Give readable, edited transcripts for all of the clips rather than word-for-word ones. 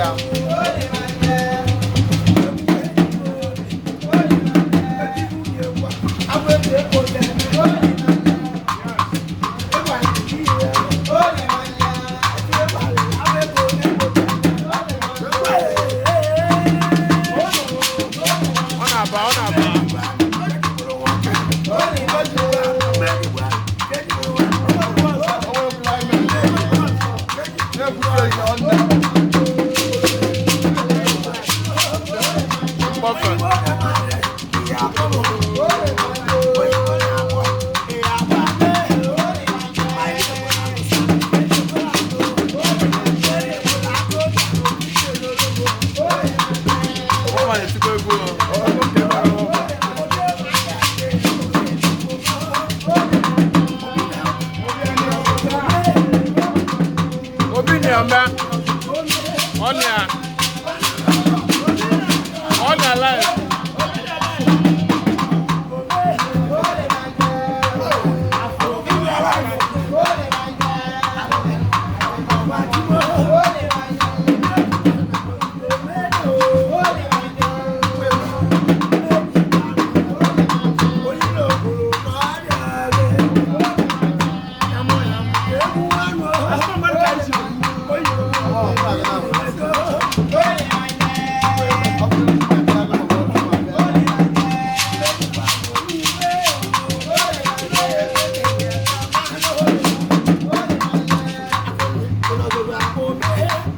Ya. Ọ na-aba, ọ na-aba. Mkpọfe. Ọ ma na-etikwa egwu o. Obi na-eme. Ọ na ọ na live.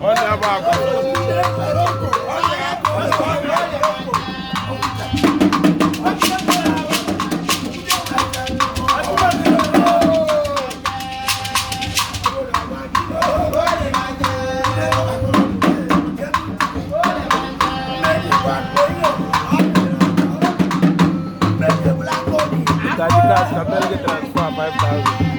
Ọ na-ebe akwa. Thirty cash, ka Belgium transfer 5,000.